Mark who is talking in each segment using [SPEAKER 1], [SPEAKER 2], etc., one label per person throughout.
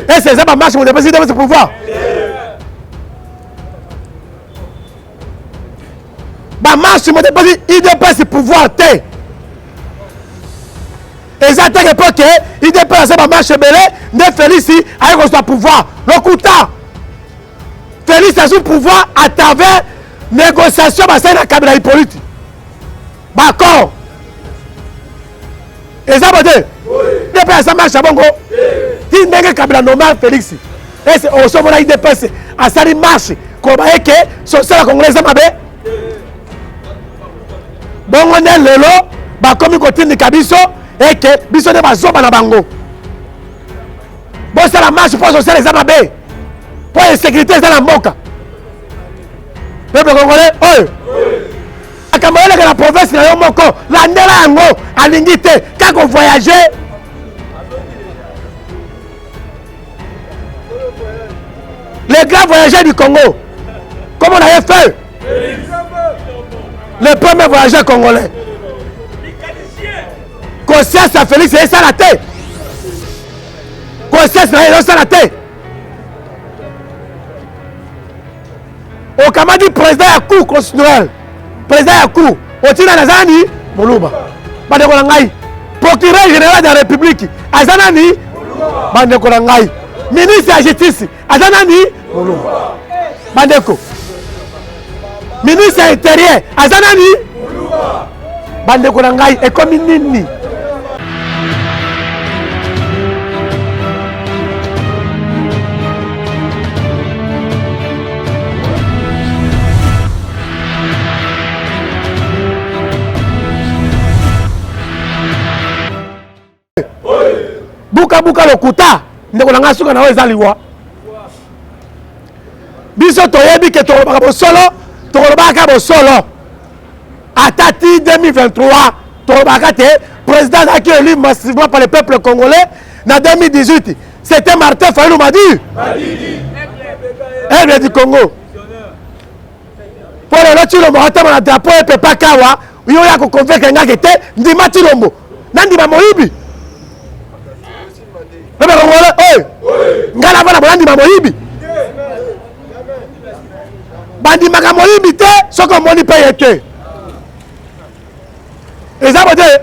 [SPEAKER 1] Ese eza bamarche moto epesi udps pouvoir? Bamarche moto epesi udps pouvoir te. Eza teke mpo ke udps aza bamarche ebele nde Félix aye kozwa pouvoir. Lokuta. Félix azwi pouvoir à travers négociation basali na Kabila Hippolyte, baaccord. Eza bo te, udps aza marche ya bongo ti ndenge Kabila noma Félix. Ese osomona udps asali marche koloba eke social ya congolais eza mabe bongo? Nde lelo bakomi kotindika biso eke biso nde bazoba na bango. Bosala marche mpo social eza mabe, mpo insécurité eza na mboka. Peuple congolais oyo, makambo oyeleka na province na yo moko, landela yango. Alingi te kaka kovoyage. Le grand voyageur du Congo, comme on avait fait le premier voyageur congolais, conscience ya Félix esala te, conscience na ye ezosala te. Okamati président ya cour constitutionnelle, président ya cour otina naza nani? Moluba. Bandeko na ngai, procureur général de la république aza nani? Bandeko na ngai, ministre ya justice aza nani? Moluba. Bandeko, ministre ya intérieur aza nani? Bandeko na ngai, ekomi nini? Bukabuka lokuta, ndeko na ngai, suka na oyo eza liwa. Biso toyebi ke tokolobaka bosolo, tokolobaka bosolo ata ti 2023. Tolobaka te président azalaki élu massivement par le peuple congolais na 2018, c'était Martin Fayulu Madi, aigle du Congo. Mpo lelo Tshilombo atama na drapeau epepaka awa, yo ya koconvaincre ngake te. Ndima Tshilombo, nandima moyibi? Peuple congolais oyo, ngai navanda boya, ndima moyibi? Bandimaka moyibi te soki omoni mpe ye te. Eza bo te,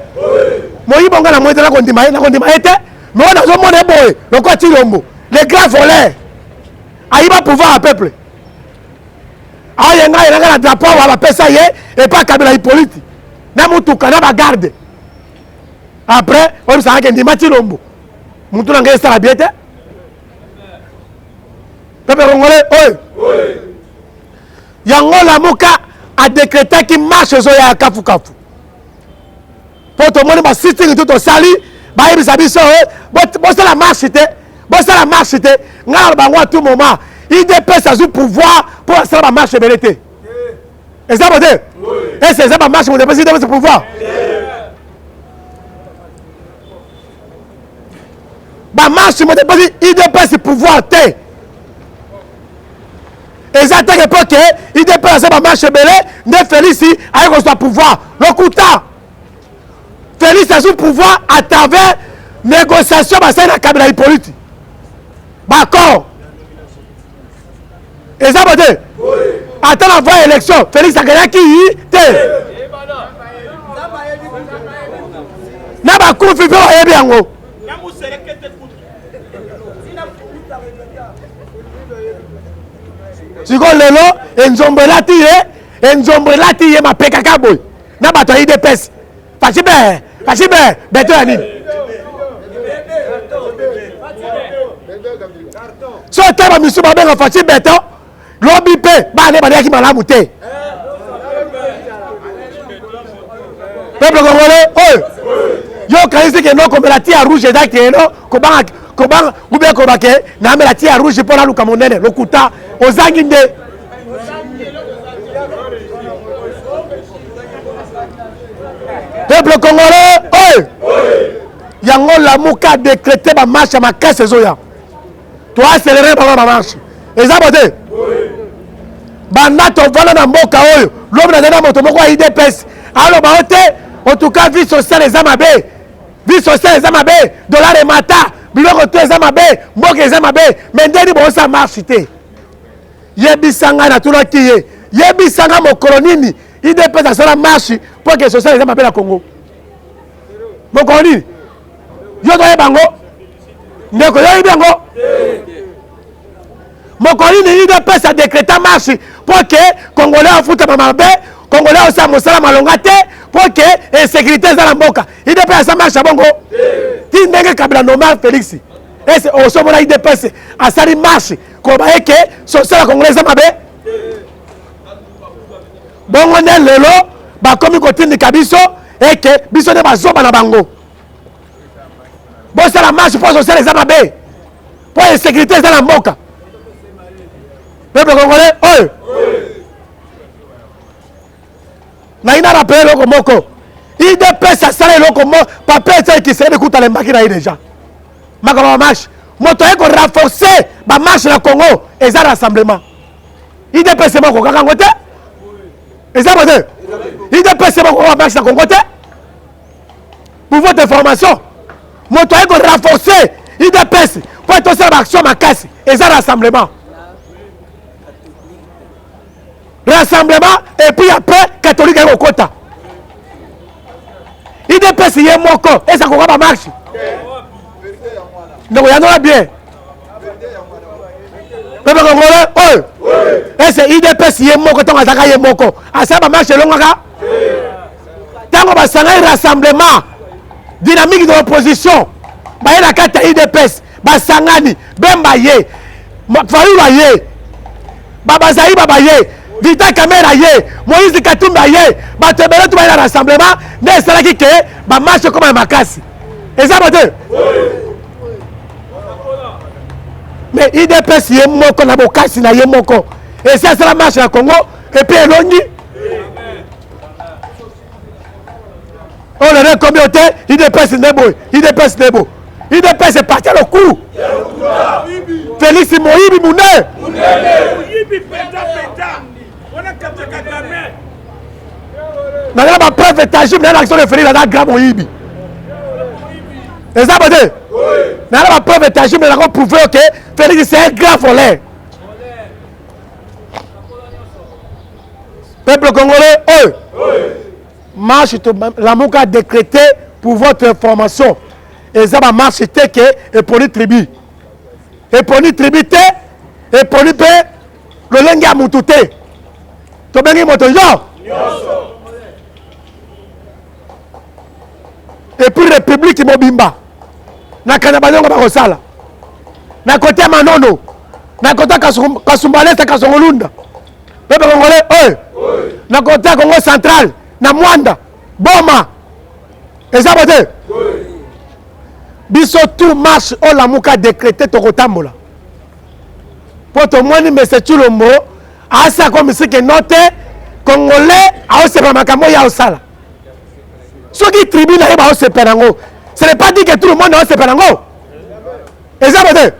[SPEAKER 1] moyibi onga na moi te, nakondima ye, nakondima ye te. Mais oyo nazomona ye boye lokola Tshilombo, le grand voleur, ayiba pouvoir ya peuple, ayenga ayelanga na drapeau awa bapesa ye epa Kabila Hippolyte na mutuka na bagarde. Après oyebisaka ke ndima Tshilombo, mutu na ngai esala bien te. Peuple congolais oyo, yango Lamuka adekretaki marche ezoya ya kafukafu, mpo tomoni basitingi tu tosali, bayebisa biso bosala marche te, bosala marche te. Ngai naloba yango à tout moment, udps azwi pouvoir mpo basala bamarche ebele te. Eza bo te, ese eza bamarche moto epesi udps pouvoir? Bamarche moto epesi udps pouvoir te. Eza teke mpo ke udps aza bamarche ebele nde Félix aye kozwa pouvoir. Lokuta. Félix azwi pouvoir à travers négociation basali na Kabila Hippolyte, baaccord. Eza bo te, ata na voie élection Félix akendaki te na bakufi mpe bayebi yango. Sikoyo lelo enzombo elati ye, enzombo elati ye mapeka kaka boye na bato ya udps. Faci be, faci be beto ya nini? So te bamisu babenga Faci beto, lobi mpe bana baliaki malamu te. Peuple congolais oyo, yo okanisi ke no komela ti ya rouge eza keno kobanga, kobanga ubie koloba ke namela ti ya rouge mpo naluka monene? Lokuta, ozangi nde. Peuple congolais oyo, yango Lamuka décrété bamarche ya makasi ezoya, toacelere bango na bamarche. Eza bo te, banda tovanda na mboka oyo, lobi nazali na moto moko ya udps, aloba o te, en tout cas vie sociale eza mabe, vie sociale eza mabe, dollar emata. Biloko to eza mabe, mboka eza mabe, mais ndeni bosala marche te. Yebisa ngai, natunaki ye, yebisa ngai mokolo nini UDPS asala marche mpo ke social eza mabe na Congo? Mokolo nini? Yo toyeba yango? Ndeko, yo oyebi yango? Mokolo nini UDPS adecreta marche mpo ke Congolais afutama mabe, Congolais osala mosala malonga te, mpo ke insécurité eza na mboka? UDPS asala marche ya bongo ti ndenge Kabila nomar Félix ese osomona UDPS asali marche koloba eke social ya Congolais eza mabe? Bongo nde lelo bakomi kotindika biso eke biso nde bazoba na bango. Bosala marche mpo social eza mabe, mpo insécurité eza na mboka. Peuple congolais oyo nayi na rapele eloko moko, UDPS asala eloko mo papa Etienne Tshisekedi kuta alembaki na ye deja makambo ya marche. Moto aye korenforcer bamarche na Congo eza rassemblement. UDPS moko kaka yango te, eza bo te. UDPS moko kaka marche na Congo te. Pour votre information, moto aye korenforcer UDPS mpo etosala baaction makasi eza rassemblement. Rassemblement et puis après catholique aye kokota. UDPS ye moko eza koka bamarche. Ndeko, yandola bien, peuple congolais oyo, ese UDPS ye moko ntango azalaka ye moko asala bamarche elongaka? Ntango basangani rassemblement dynamique de l'opposition, baye na kati ya UDPS, basangani, Bemba ye, Fayulu ye, babazai baba ye, Vital Kamerhe ye, Moïse Katumbi ye, bato ebele to baye na rassemblement nde esalaki ke bamarche ekoma ya makasi. Eza bo te? Mais UDPS ye moko na bokasi na ye moko esi asala marche na Congo et puis elongi. Oyo lelo ekomi yo te, UDPS nde boye, UDPS nde boye, UDPS eparti ya loku Félix moyibi mune. Naza na bapreuve tangible na l'action de Félix aza grand moyibi. Eza bo te? Naza na bapreuve tangible, nako prouve que Félix, c'est un grand voleur. Peuple congolais oyo, marche Lamuka décrété, pour votre information, eza bamarche te ke eponi tribu, eponi tribu te, eponi mpe lolenge ya mutu te. Tobengi moto yo et puis république mobimba na kanya baniongo bakosala na kote ya Manono, na kote ya Kasumbalesa, Kasongolunda. Peuple congolais oyo, na kote ya Congo Central, na Mwanda, Boma, eza bo te? Biso tout marche oyo Lamuka décrété, tokotambola mpo tomoni mese Tshilombo asi akomisi ke no te, Congolais aosepela makambo oyo aosala. Soki tribu na ye baosepela yango, ce n'est pas dit que tout le monde aosepela yango. Eza bo te?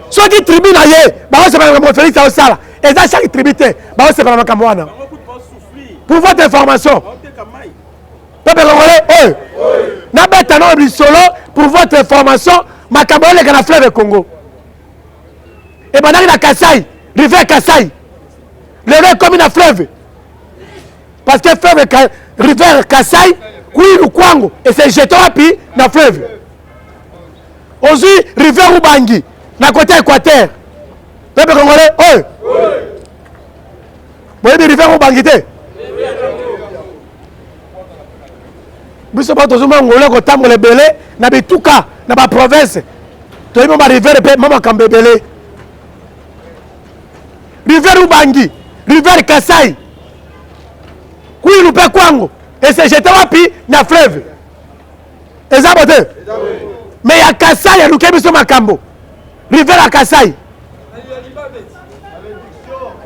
[SPEAKER 1] Soki tribu na ye baosepela makambo Félix aosala, eza chaque tribu te baosepela makambo wana. Pour votre information, peuple congolais oyo, nabeta nano lisolo. Pour votre information, makambo oleka na fleuve Congo ebandaki na Kasai, rivière Kasai, lelo ekomi na fleuve, parce que fleuve, rivière Kasai, Kwilu, Kwango ese jete wapi? Na fleuve. Ozwi rivière Ubangi na côté Équateur. Peuple congolais oyo, boyebi rivière Ubangi te? Biso bato tozomona ngolo kotambola ebele na bituka, na baprovince, toyebi mo barivière mpe ma makambo ebele. Rivière Ubangi, rivière Kasai, Kwilu mpe Kwango ese jete wapi? Na fleuve. Eza bo te? Mais ya Kasai aluki biso makambo. Rivière ya Kasai,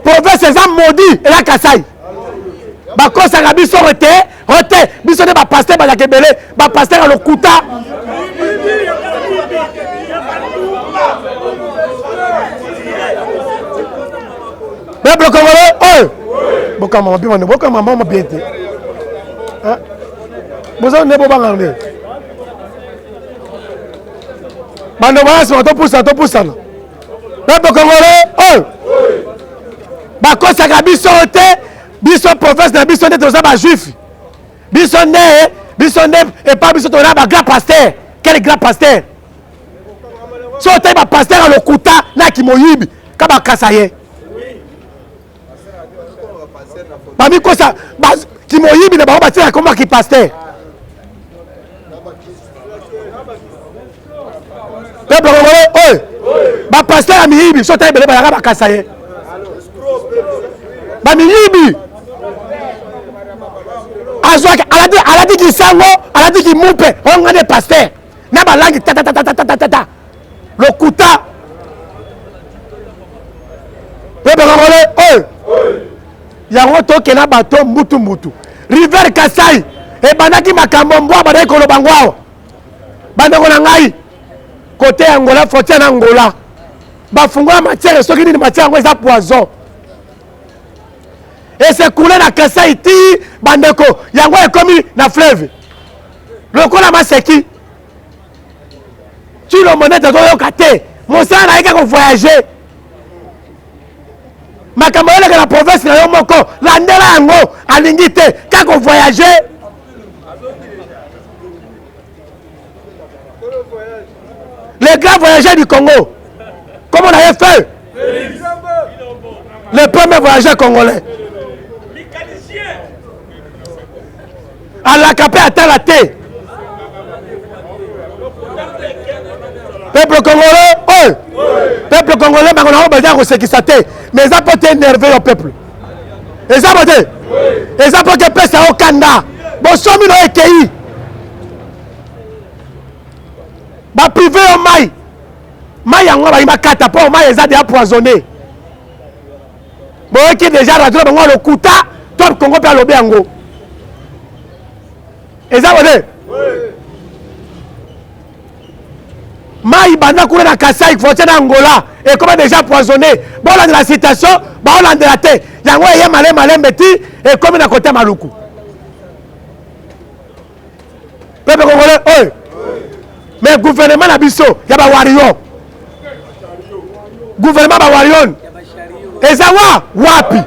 [SPEAKER 1] province eza maudit, eza Kasai. Bakosaka biso te ote biso nde bapasteur bazalaka ebele, bapasteur ya lokuta. Peuple congolais oyo, bokamba mabe bane, bokamba mama bien te, boza nde bobanga nde. Bando baya nsima, topusana, topusana. Peuple congolais oyo bakosaka biso te, biso province na biso nde toza bajuif, biso nde, biso nde epa biso toza ba grand pasteur. Quel grand pasteur? So otali bapasteur ya lokuta na kimoyibi ka bakasa ye bamikosa kimoyibi na bango batiaka komba kipasteur. Peuple congolais oyo bapasteur ya miyibi, so otali ebele bayaka bakasa ye bamiyibi. Azwaki alati, alati kisango, alati kimupe, onga nde pasteur na balangi tatatatatata lokuta. Peuple congolais oyo yango tokenda bato mbutu mbutu. Rivière Kasai ebandaki makambo mbwa bandaki koloba ngo awa. Bandeko na ngai, kote ya Angola, frontière na Angola, bafungola matière soki nini, matière yango eza poison, esekule na Kasai ti bandeko yango ekomi na fleuve lokola maseki. Tshilombo neti azoyoka te, mosala na ye kaka kovoyage. Makambo oyeleka na province na yo moko, landela yango, alingi te, kaka kovoyage. Le grand voyageur du Congo, comment on avait fait le premier voyageur congolais alaka mpe atala te. Peuple congolais oyo, peuple congolais, bango nango baza kosekisa te, mais eza mpo te énerve yo peuple, eza po te, eza mpo te pesa yo kanda. Bosomi na yo ekei, baprive yo mai, mai yango bayi bakata mpo mai eza deja poisonné. Boyoki deja radio na bango ya lokuta Top Congo mpe alobi yango, eza bo te. Mai banda kuna na Kasai, frontière na Angola, ekoma déjà poisonné. Bolandela citation, baolandela te yango, eye male malembe ti ekomi na kota Maluku. Peuple congolais oyo, mais gouvernement na biso ya bawario, gouvernement bawarion eza wa wapi?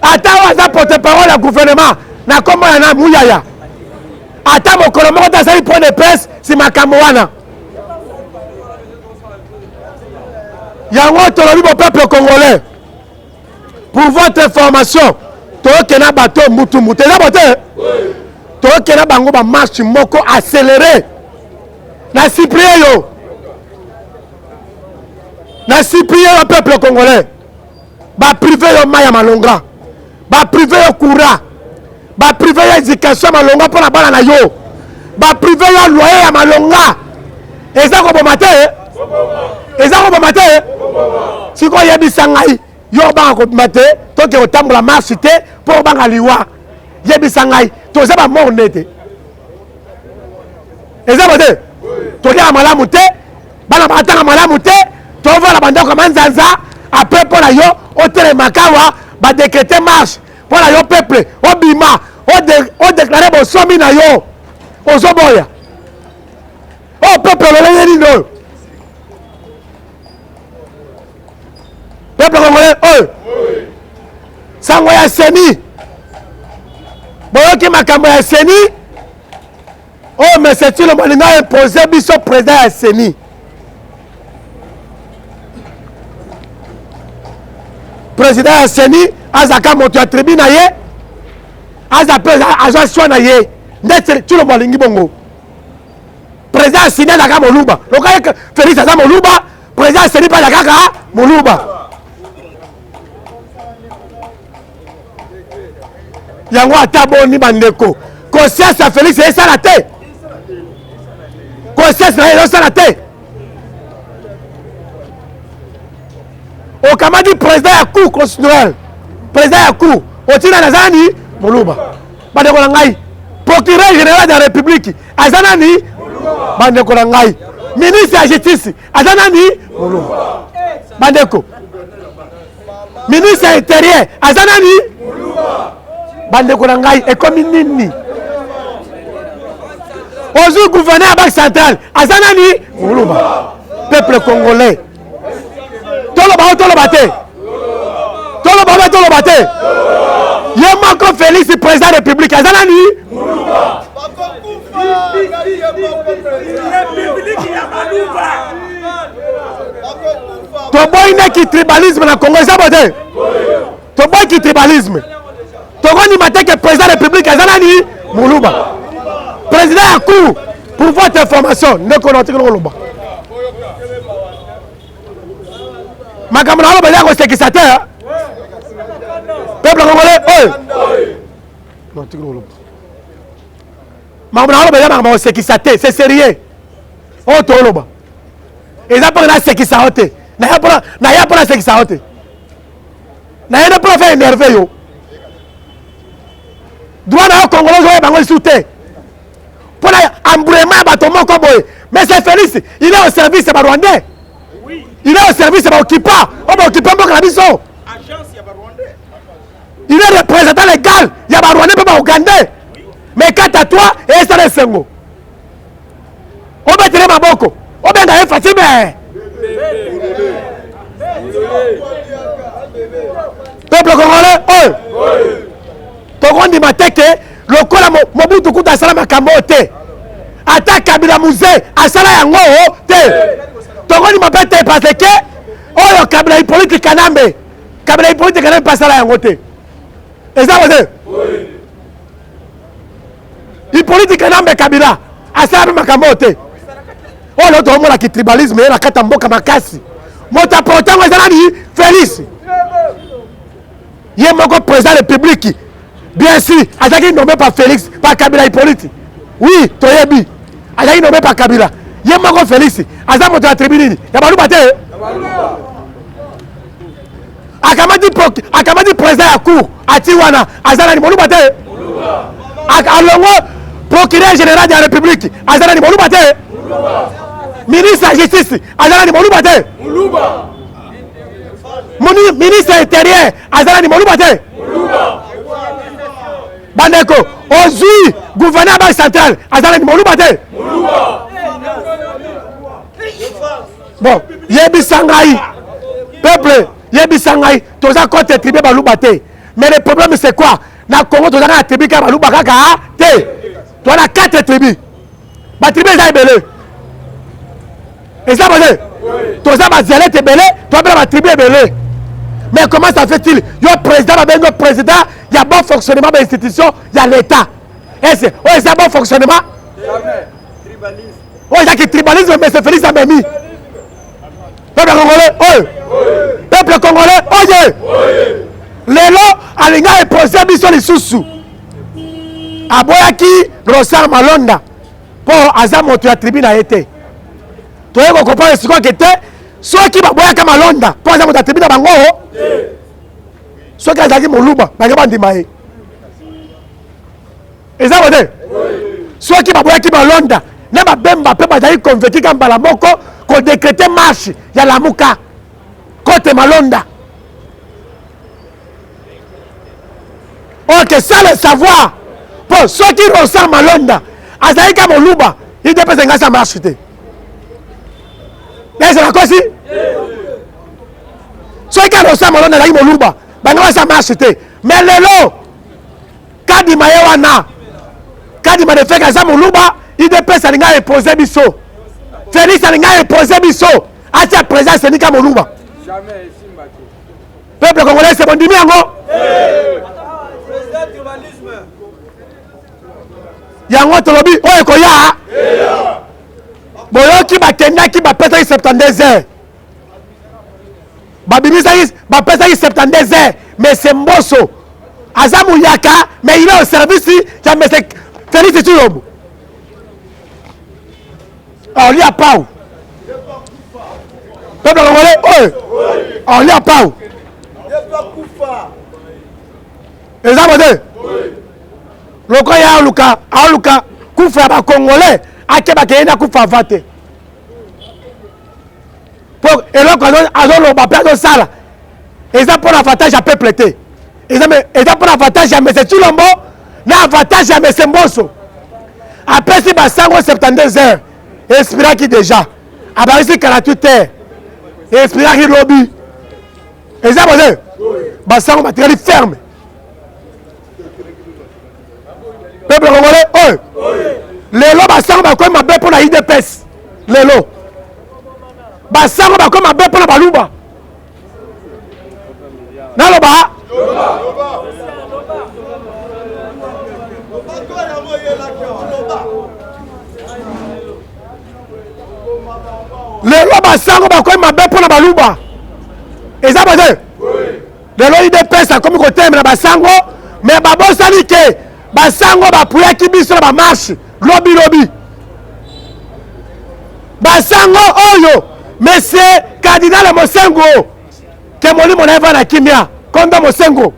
[SPEAKER 1] Ata oyo aza porte parole ya gouvernement na nkombo ya na Muyaya, ata mokolo moko te asali point de presse si makambo wana. Yango tolobi bo peuple congolais, pour votre information, tokenda bato mbutu mbutu, eza bo te, tokenda bango bamarche moko accéléré. Na supplie yo, na supplie yo peuple congolais, baprive yo mai ya malonga, baprive yo courant, baprive yo éducation ya malonga mpo na bana na yo, baprive yo loyer ya malonga. Eza koboma te, eza koboma te. Sikoyo oyebisa ngai, yo obanga kobima te, toke kotambola marche te mpo obanga liwa. Yebisa ngai, toza bamort nde te, eza bo te. Toliaka malamu te, bana batanga malamu te, tovala bandako ya manzanza. Apres mpo na yo otelemaka awa, badécréter marche mpo na yo peuple obima odéclare bosomi na yo, ozoboya. Oyo peuple lolenge nini oyo? Peuple congolais oyo, sango ya CENI, boyoki makambo ya CENI oyo monsieur Tshilombo alinga impose biso président ya CENI. Président ya CENI azalaka moto ya tribu na ye, aza mpe azwa swa na ye nde Tshilombo alingi bongo. Président ya CENI azalaka moluba, loka Félix aza moluba, président ya CENI mpe aza kaka moluba. Yango ata boni bandeko, conscience ya Félix esala te, conscience na ye ezosala te. Okamati président ya cour constitutionnelle, président ya cour otina naza nani? Moluba. Bandeko na ngai, procureur général de la république aza nani? Bandeko na ngai, ministre ya justice aza nani? Moluba. Bandeko, ministre ya intérieur aza nani? Bandeko na ngai, ekomi nini? Ozwi gouverneur ya banque centrale aza nani? Moluba. Peuple congolais, toloba o toloba te, toloba obe toloba te. Ye moko Félix, président république, aza nani? Toboyi nde kitribalisme na Congo, eza bo te. Toboyi kitribalisme, tokondima te ke président république aza nani? Moluba. Président ya cour, pour votre information, ndeko na otikeli koloba makambo na oloba eza kosekisa te. Peuple congolais oyo, natikeli koloba makambo na oloba eza makambo kosekisa te, c'est sérieux. Oyo tooloba eza mpona nasekisa yo te, naya mpo nasekisa yo te, naye nde mpona fa énerve yo. Droit na yo congolais ozoyeba yango lisusu te mpona embrouillement ya bato moko boye. Mais c'est Félix, il est au service ya Barwandais, il est au service ya baoccupants oyo baoccupe mboka na biso. Il est représentant légal ya Barwandais mpe Baougandais. Mais quant à toi, esala esengo obetele maboko, obenga ye Fatime. Peuple congolais oyo, tokondima te ke lokola Mobutu kuta asala makambo oyo te, ata Kabila Mzee asala yango te, tokondima mpe te parce que oyo Kabila Hippolyte Kanambe, Kabila Hippolyte Kanambe mpe asala yango te. Eza bo te. Hippolyte Kanambe Kabila asala mpe makambo oyo te. Oyo lelo tokomonaki tribalisme ye na kati ya mboka makasi. Moto aportango eza nani? Félix ye moko, président république. Bien sûr azalaki nommé par Félix, par Kabila Hippolyte. Oui, toyebi azalaki nommé par Kabila. Ye moko Félix aza moto ya tribu nini? Ya Baluba te. Akamati président ya cour ati wana, aza nani? Moluba te. Alongo procureur général de la république, aza nani? Moluba te. Ministre ya justice aza nani? Moluba te. Ministre intérieur aza nani? Moluba te. Bandeko, ozwi gouverneur ya banque centrale, aza nani? Moluba te. Bon, yebisa ngai, peuple, yebisa ngai, toza contre tribu Baluba te, mais le problème, c'est quoi? Na Congo toza kaka tribu kaka Baluba kaka te, toza na quatre tribu. Batribu eza ebele, eza bote. Toza badialecte ebele, toza batribu ebele. Mais comment ça fait-il, yo président, babengi yo président ya bon fonctionnement bainstitution ya l'État, ese oyo eza bon fonctionnement? Oyo ezaki tribalisme. Mais Félix amemi peuple congolais oyo, peuple congolais oye, lelo alingi aimposer biso lisusu. Aboyaki Ronsard Malonda mpo aza moto ya tribu na ye te. Toye kocomprendre sikoyo ke te, soki baboyaka Malonda mpo aza moto ya tribu na bango, soki azalaki Moluba, bange bandima ye. Eza bo te. Soki baboyaki Malonda na Babemba mpe bazali convaincu ka mbala moko kodécréter marche ya Lamuka kote Malonda. Ok, sans le savoir, mpo soki Ronsard Malonda azalaki ka Moluba, UDPS enga sa marche te. Ese nakosi? Soki ka Ronsard Malonda azalaki Moluba, bango basa marche te. Mais lelo Kadima ye wana, Kadima de feke aza Moluba, UDPS alinga impose biso, Félix alinga impose biso atia président senika Moluba. Peuple congolais, se bondimi yango. Yango tolobi oyo ekoya. Boyoki, bakendaki, bapesaki 72 heures, babimisaki, bapesaki 72 heures. Mais c'est Mboso, aza muyaka, mais il est au service ya monsieur Félix Tshilombo. Aolia pau, peuple congolais oyo, aolia pau. Eza bo te. Lokola ye aluka, aluka kufa ya Bacongolais, akebaka ye na kufa ava te, mpo eloko azoloba mpe azosala eza mpona avantage ya peuple te, eza mpona avantage ya monsieur Tshilombo na avantage ya monsieur Mboso. Apesi basango 72 heures, expiraki déjà, abakisi 48 heures, expiraki lobi. Eza boye, basango batikali ferme. Peuple congolais oyo lelo basango bakomi mabe mpo na UDPS, lelo basango bakomi mabe mpo na baluba. Naloba lelo basango bakomi mabe mpo na baluba. Eza boye, lelo UDPS akomi kotelemela basango, me babosani ke basango bapuyaki biso na bamarche lobi lobi. Basango oyo monsieur cardinal Mosengo, ke molimo na ye va na kimia, kondo Mosengo.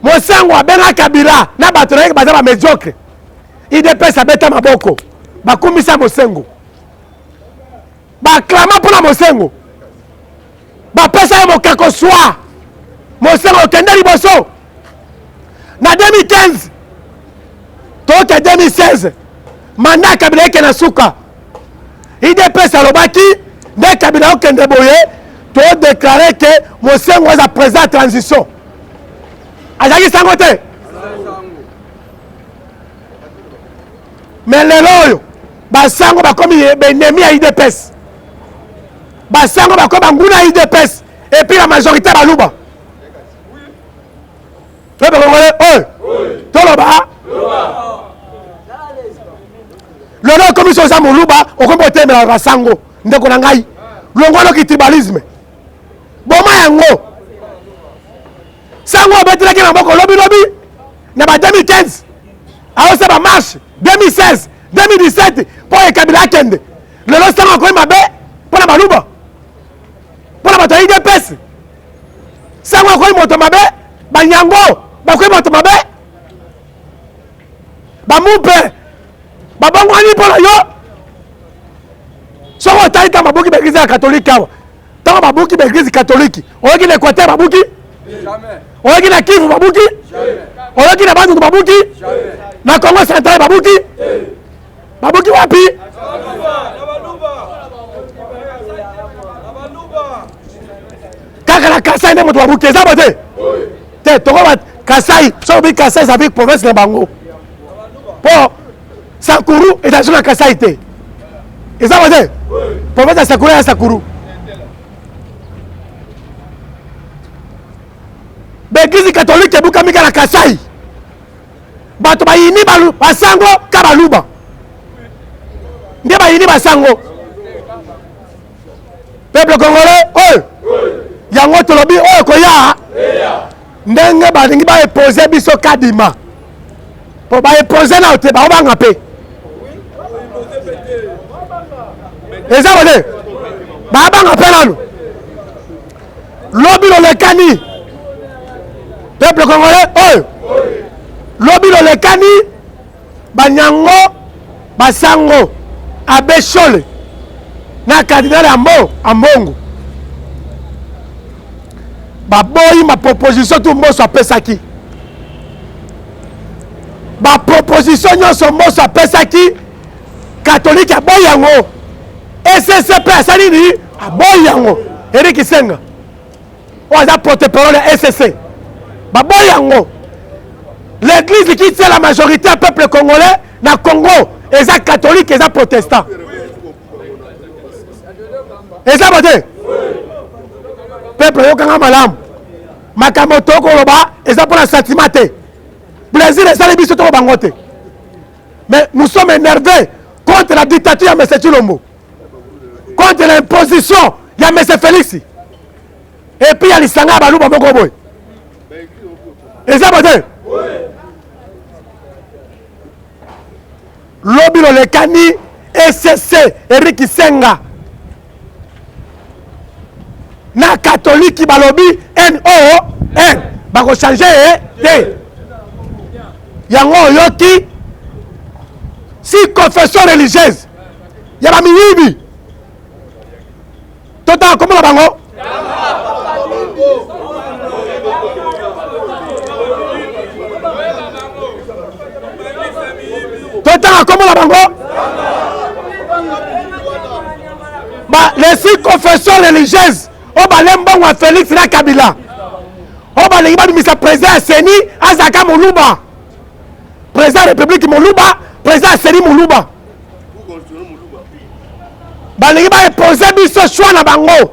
[SPEAKER 1] Mosengo abenga Kabila na bato na ye baza ba médiocre. UDPS abeta maboko, bakumisa Mosengo, baklama mpona Mosengo, bapesa ye mokako swa Mosengo okende liboso. Na 2015 toke 2016, mandat Kabila eke na suka. UDPS alobaki nde Kabila okende boye, todeklare ke Mosengo aza président ya transition. Azalaki sango te, mais lelo oyo basango bakomi baennemi ya UDPS, basango bakomi banguna ya UDPS, et puis la majorité baluba. Peuple congolais oyo toloba lelo okomi so oza moluba, okomi otemela basango. Ndeko na ngai, longwa noki tribalisme, boma yango. Sango abetelaki na maboko lobi lobi na ba 2015, aosa ba marche 2016, 2017 mpo ekabila akende. Lelo sango akomi mabe mpo na baluba, mpo na bato ya UDPS. Sango akomi moto mabe, banyango bakomi moto mabe, bamupe babongwani mpo na yo. Soki otali ntango babuki baeglise ya katolike awa, ntango babuki baeglise katolike, oyoki na Équateur babuki? Oyoki na Kivu babuki? Oyoki na Bandundu babuki? Na Congo central babuki? Babuki wapi? Kaka na Kasai nde moto babuki. Eza bo te te, toko Kasai. Soki obi Kasai, ezali province na bango, mpo Sankuru ezali so na Kasai te. Eza bo te, province ya Sankuru ya Sankuru. Baeglise katolike ebukami kaka na Kasai. Bato bayini basango ka baluba nde bayini basango. Peuple congolais oyo yango tolobi oyo koya ndenge balingi baepose biso Kadima, po baepose nao te, baobanga mpe eza bone, babanga mpe nanu lobi lolekani. Peuple congolais oyo lobi lolekani, banyango basango abbé Shole na cardinal Ambo Ambongo baboyi maproposition tu Mboso apesaki. Baproposition nyonso Mboso apesaki, katolike aboyi yango, ECC mpe asali nini? Aboyi yango. Eric Senga oyo aza porte parole ya ECC, baboyi yango. L'église qui tient la majorité ya peuple congolais na Congo eza catholique, eza protestant. Eza bo te, peuple oyokanga malamu. Makambo tokoloba eza mpona sentiment te, plaisir esali biso toko bango te, mais nous sommes énervés contre la dictature ya M. Tshilombo, contre l'imposition ya M. Félix, et puis ya lisanga ya baluba moko boye. Eza bo te, lobi lolekani ECC, Eric Senga na katoliki balobi no n bakochange te. Yango oyoki si confession religieuse ya bamiyibi, totala komona bango. Ba les six confessions religieuses oyo bale mbongo ya Felix na Kabila oyo balingi babimisa président ya CENI azalaka moluba, président ya république moluba, président ya CENI moluba, balingi ba imposer biso choix na bango.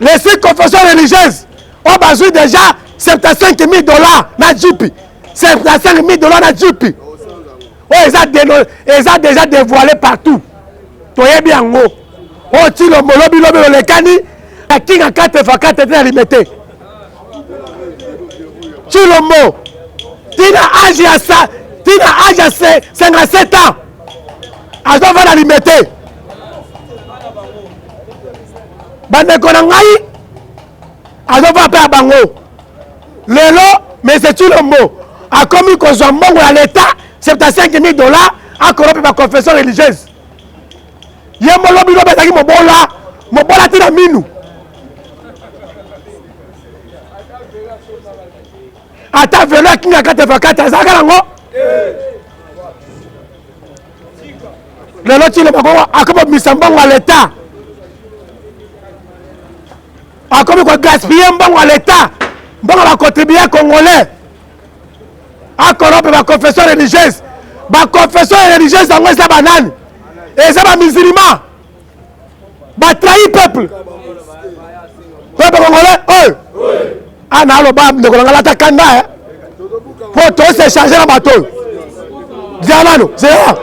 [SPEAKER 1] Les six confessions religieuses oyo bazwi déjà 75 000 dollars na jipi, 75 000 dollars na jipi oyo eza eza déjà dévoilé partout, toyebi yango. Oyo Tshilombo lobi lobi olekani akinga 4 x 4 te na Limete. Tshilombo tina age ya sa tina age ya 57 ans azovanda Limete. Bandeko na ngai, azovanda mpe ya bango. Lelo monsieur Tshilombo akomi kozwa mbongo ya leta 75 000 dollars, akoro mpe baconfession religieuse. Ye molobi lobi azalaki mobola, mobola ti na minu. Ata velo akinga kate fakate azalaka nango. Lelo Tshilombo akomi kobimisa mbongo ya leta, akomi kogaspiller mbongo ya leta, mbongo ya bacontribuer congolais, acorrompre baconfession religieuse. Baconfession religieuse yango eza banani? Eza bamusulman, batrahi peuple, peuple congolais oyo. Ana aloba, ndeko na ngai, lata kanda mpo tosechange na bato oyo. Zela nano, zela.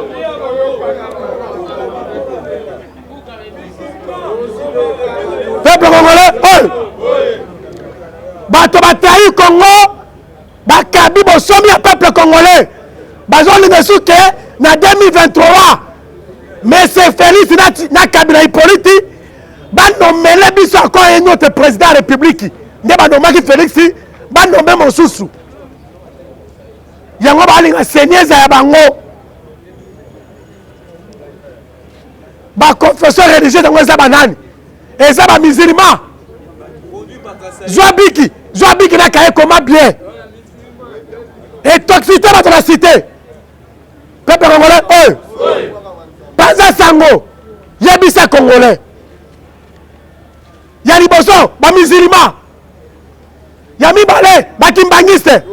[SPEAKER 1] Peuple congolais oyo, bato batrahi Congo, bakabi bosomi ya peuple congolais, bazolinga suke na 2023 monsieur Félix na Kabila Hippolyte banomele biso encore un autre président ya république. Nde banomaki Félix, banome mosusu. Yango balinga CENI eza ya bango. Baconfession religieuse yango eza banani? Eza bamusulman. Zwa biki, zwa biki na kaye, koma bien etoxité bato na cité. Peuple congolais oyo, panza sango, yebisa congolais. Ya liboso bamusulman, ya mibale bakimbangiste.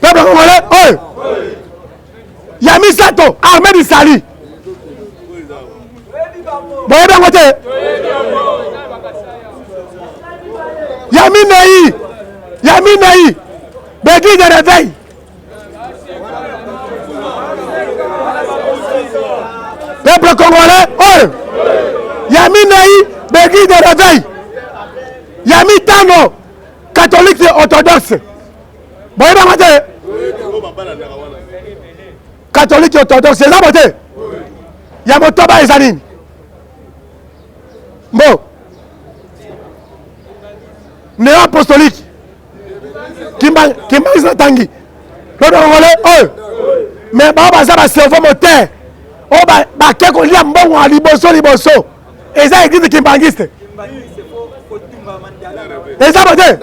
[SPEAKER 1] Peuple congolais oyo, ya misato armée du salut. Boyebi yango te? Ya minei, ya minei baeglise de réveil. Peuple congolais oyo, ya minei baeglise de réveil, ya mitano catholique orthodoxe. Boyebi yango te? Catholique orthodoxe eza bo te. Ya motoba eza nini? Mbo néo apostolique Kimbangi natangi. Peuple congolais oyo, mais bao baza bacerveau moteur oyo bake kolia mbongo ya liboso liboso eza église kimbangiste. Eza bo te.